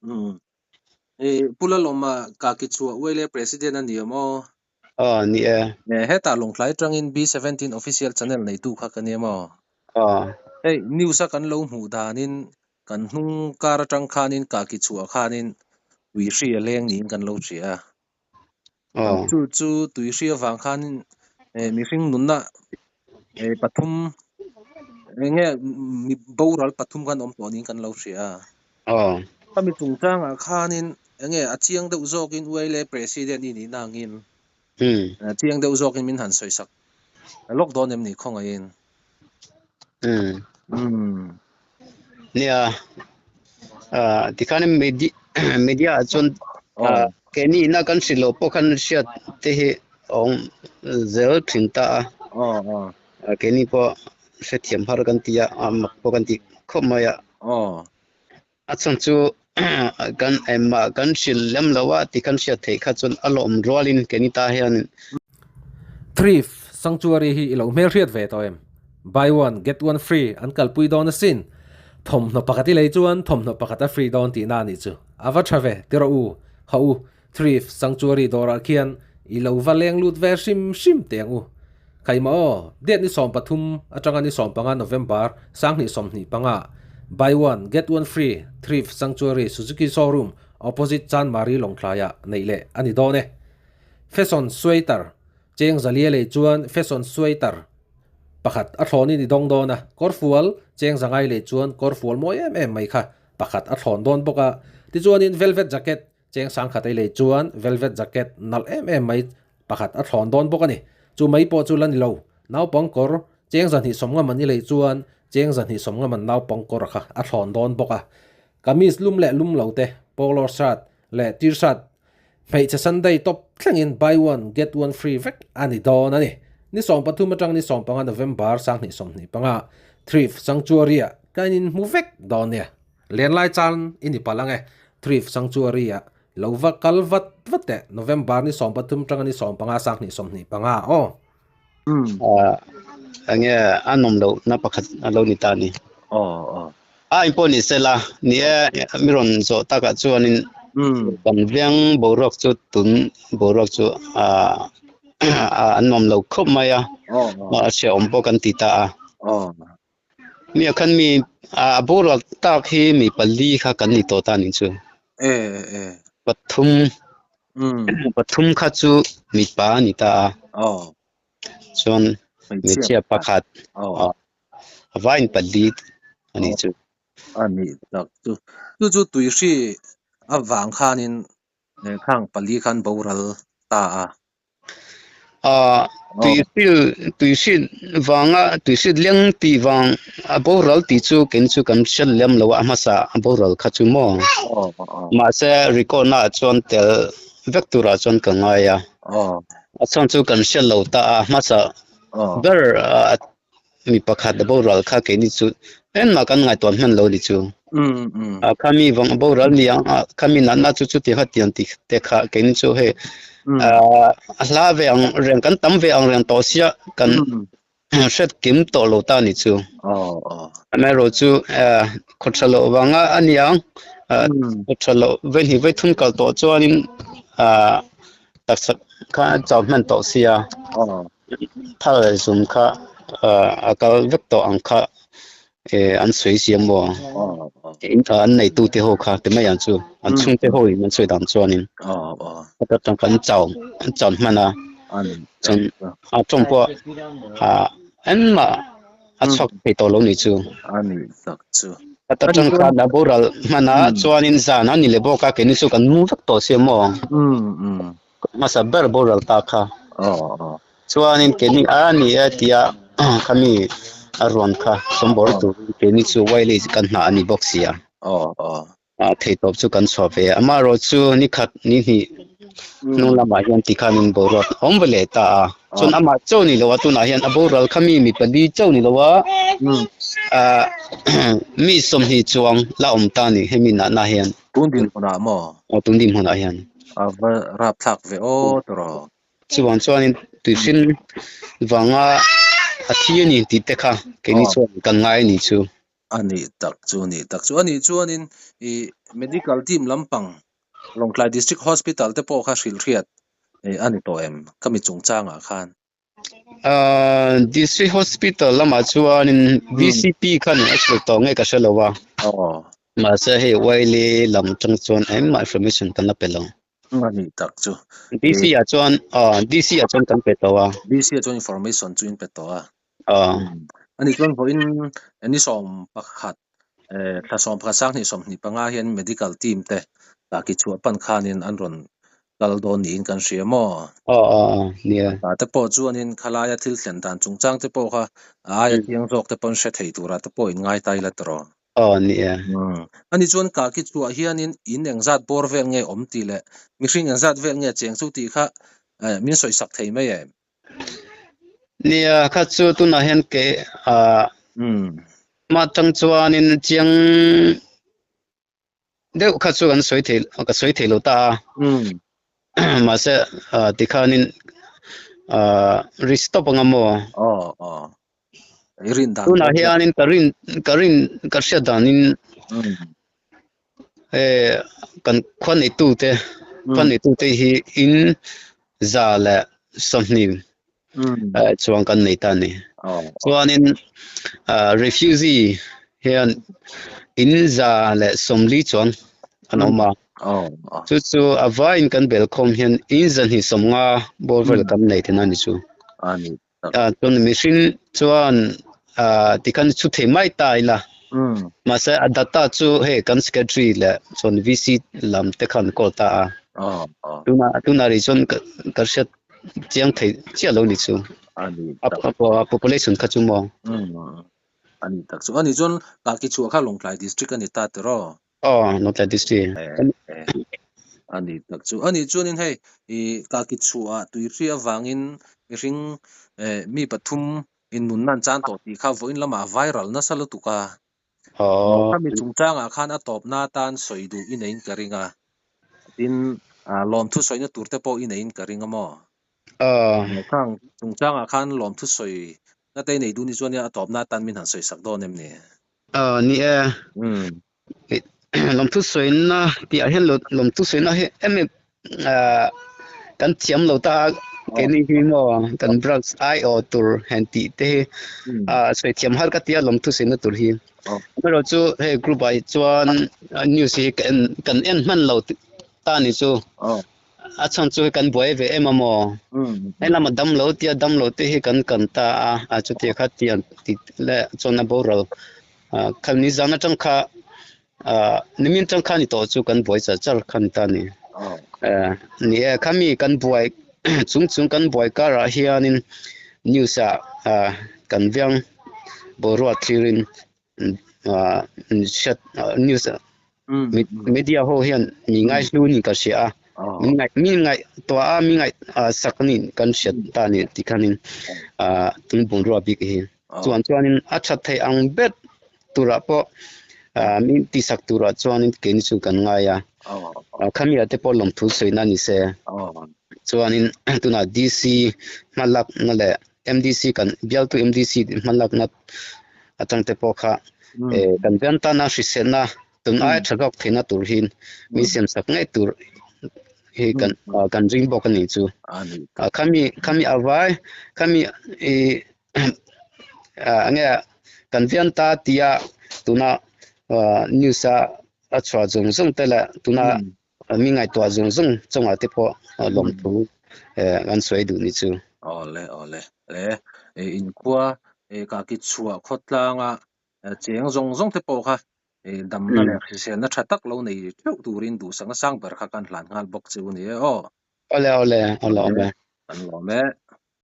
Um. E Pu Lalawma ka ki chhuah uai le president a ni awm aw. Aw ni e. E hetah Lawngtlai atangin B17 official channel neitu kha ka ni em aw. Aw. Hei news a kan lo hmuh danin kan hnung kar atang khanin ka ki chhuah khanin tuihri a leng niin kan lo hria a. Aw. Chu chu tuihri avang khanin e mihring nunna e pathum enge mi boral pathum khan awm tawh niin kan lo hria a. Aw. Khami chungchangah khanin enge a chiang deuh zawkin uaile president i nihna angin Um. chiang deuh zawkin min han sawi sak lawk dawn em ni khawngaihin. Um. Um. Nia tikhan media media ah chuan Aw. keini ina kan hrilh loh pawh khan hriat te hi a awm zel thin ta a. Aw aw. Keini pawh hrethiam har kan ti a, a mak pawh kan ti khawp mai a. Aw. A chhan chu kan engmah kan hrilh lem lo a tih khan hriat theih kha chuan a lawm rualin keini ta hian Thrift Sanctuary hi i lo hmelhriat ve tawh em? Buy one get one free an kalpui dawn asin. Thawmhnaw pakhat i lei chuan thawmhnaw pakhat a free dawn tihna a nih chu. A va tha ve, ti rawh u. Haw u, Thrift Sanctuary dawrah khian i lo va leng lut ve hrim hrim teh ang u. Khaimah aw, date ni 13 atanga ni 15 November 2025 Buy one get one free Thrift Sanctuary Suzuki Showroom opposite Chanmari Lawngtlaiah neih leh a ni dawn e. Fashion Sweater Cheng Zalia lei chuan Fashion Sweater pakhat a thlawnin i dawng dawn a, kawrfual Cheng Zangai lei chuan kawrfual mawi em em mai kha pakhat a thlawn dawn bawk a. Tichuanin Velvet Jacket Cheng sangkhat ei lei chuan velvet jacket nalh em em mai pakhat a thlawn dawn bawk a ni. Chu mai pawh chu la ni lo. Naupang kawr cheng zahnih sawmnga man i lei chuan cheng zahnih sawmnga man naupang kawr kha a thlawn dawn bawk a. Kamis lum leh lum lo te, polo shirt leh t-shirt hmeichhe Sunday tawp thlengin buy one get one free vek a ni dawn a ni. Ni 13 atang ni 15 November 2025 Thrift Sanctuary-ah kan inhmu vek dawn nia. Lenlai chan i ni palh ang e. Thrift Sanctuary-ah lo va kal vat vat teh. November ni 13 tanga ni 15 2025 aw. Enge a nawm loh na pakhat a lo ni ta ni. Aw aw. A in pawh ni sela ni e mi rawn zawh takah chuanin kan veng boruak chu tun boruak chu a nuam lo khawp mai a, a hrehawm pawh kan ti ta a. Mi ah khan mi a boruak tak hi mi pali kha kan ni tawh ta nih chu. E e. Pathum pathum kha chu mipa a ni ta a. Aw. Chuan hmeichhia pakhat Aw. a vain pali a nih chu. A nih tak chu. Chu chu tuihri avang khanin khang pali khan boral ta a. Tuihri tuihri vanga tuihri leng tih vang a boral tih chu kei chu kan hriat lem lo a hmasa a boral kha chu maw mahse record na ah chuan tel vek turah chuan ka ngai a a chhan chu kan hriat lo ta a hmasa ber mi pakhat a boral kha keini chu engmah kan ngaihtuah hman lo ni chu. A khami vang a boral ni ang a khami natna chu chuti kha tiang tih te kha keini chu hei a hla ve ang reng kan tam ve ang reng tawh sia kan hriat kim tawh lo ta ni chu. Amaherawh chu khawtha loh vanga a ni ang khawtha loh vei hnih vei thum kal tawh chuanin taksa kha a chau hman tawh sia. Thal zum kha a kal vek tawh ang kha an sawi si a maw an neitu te ho kha ti mai ang chu an chhung te ho in an sawi dan chuanin heta tang khan an chau an chau hman a chuan a tawng pawh engmah a chhuak thei tawh lo ni chu heta tang khan a boral hman a chuanin zan a ni leh bawk a keini chu kan mu vek tawh si a maw. Hmasa ber boral ta kha. Chuanin keini a ni e tia khami a ruan kha sawmbawr turin keini chu Wiley kan hna a ni bawk si a. A theitawp chu kan chhuah ve a. Amaherawh chu ni khat ni hnih hnung lamah hian tikhanin boruak a awm ve leh ta a. Chuan amah chauh ni lo a tunah hian a boral kha mi mi pali chauh ni lo a mi 20 chuang la awm ta a ni hemi natna hian. Tun dinhmunah maw? Aw tun dinhmunah hian. A va rapthlak ve aw tawrh. Chuvang chuanin tuihrin vanga a thi a ni tih te kha keini chuan kan ngai a ni chu. A nih tak chu a nih tak chu. A nih chuanin ih medical team lampang Lawngtlai District Hospital te pawh kha hrilh hriat a ni tawh em? Ka mi chungchangah khan. Uh, District Hospital lamah chuanin VCP khan a hrilh tawh nge ka hre lo a. Aw. Mahse hei Wiley lam atang chuan engmah information kan la pe lo. A nih tak chu. DC ah chuan aw DC ah chuan kan pe tawh a. DC ah chuan information chu in pe tawh a. Aw. A nih chuan vawiin ni 11 thla 11 2025 hian medical team te Kaki chhuah pan khanin an rawn kal dawn niin kan hria maw? Aw aw aw nia. Tah te pawh chuanin khalaia thil thlen dan chungchang te pawh kha a aia chiang zawk te pawn hre thei turah te pawh in ngai ta ila tawh. Aw nia. Ani chuan Kaki chhuah hianin in engzat bawr vel nge awm tih leh mihring engzat vel nge cheng chu tih kha min sawisak thei mai em? Nia kha chu tunah hian ke ah mah tang chuanin chiang deuh kha chu kan sawi thei ka sawi thei lo ta a. Mahse tikhanin risk tawp anga maw? Aw aw. I rin dan Tunah hianin ka rin ka rin ka hriat danin kan khua neitute khua neitute hi in 120 chuang kan nei ta a ni. Chuanin refugee hian in 140 chuang an awm a. Chu chu a vaiin kan belkhawm hian in 250 bawr vel kan nei thei a ni chu. Chuan mihring chuan tikhan chhu thei mai ta ila. Mahse a data chu hei kan secretary leh chuan VC lam te khan call ta a. Tuna tuna ri chuan ka hriat chiang thei chiah lo ni chu. A population kha chu maw. Ani tak chu. Ani chuan Kaki chhuah kha Lawngtlai district a ni ta tiraw? Aw, Lawngtlai district. Ani tak chu. Ani chuanin hei i Kaki chhuah tuihri avangin mihring mi pathum in nunna an chan tawh tih kha vawiin lamah viral nasa lutuk a. Khami chungchangah khan a tawpna atan sawi duh i neiin ka ring a. Tin, lawmthu sawina tur te pawh i neiin ka ring a maw? Khang chungchangah khan lawmthu sawi na te i nei duh ni chuan a tawpna atan min han sawi sak dawn em ni? Aw ni e. Lawmthu sawina tih ah hian lawmthu sawina hi em em kan thiam lo ta a keini hi maw kan drugs ai aw tur han tih te hi sawi thiam har ka tia lawmthu sawina tur hi. Amaherawh chu hei group ah hi chuan news hi ka en kan en hman lo ta ni chu. A chhan chu kan buai ve em a maw? Hei lama dam lo tia dam lo te hi kan kan ta a, a chutia kha ti an ti leh chuan a boral. Kha ni zan atang kha nimin tang kha ni tawh chu kan buai char char kha ni ta ni. Ni e, khami kan buai chung chung kan buai karah hianin news ah kan viang boruak thlirin news media ho hian mi ngaihlu ni ka hria a min ngaih min ngaih tuah a mi ngaih sak ni kan hriat ta ni ti khanin tun bungrua bik hi chuan chuanin a that thei ang ber turah pawh min ti sak turah chuanin keini chu kan ngai a khami ah te pawh lawmthu sawina ni se chuanin tunah DC hmalak na leh MDC kan bialtu MDC hmalakna atang te pawh kha kan bian tana hriselna tun aia tha zawk theihna tur hin min siam sak ngei tur hi kan kan ring bawk a ni chu. Khami khami avai khami i nge kan bian ta tia tuna news a a chhuah zawng zawng te leh tuna Mi ngaihtuah zung zung chungah te pawh lawmthu kan sawi duh ni chu. Awle awle le inkhua kaki chhuah khawtlanga cheng zawng zawng te pawh kha damna leh hriselna tha tak lo nei theuh turin duhsakna sang ber kha kan hlan nghal bawk che u ni e aw. Awle awle awle awle. Kan lawm e.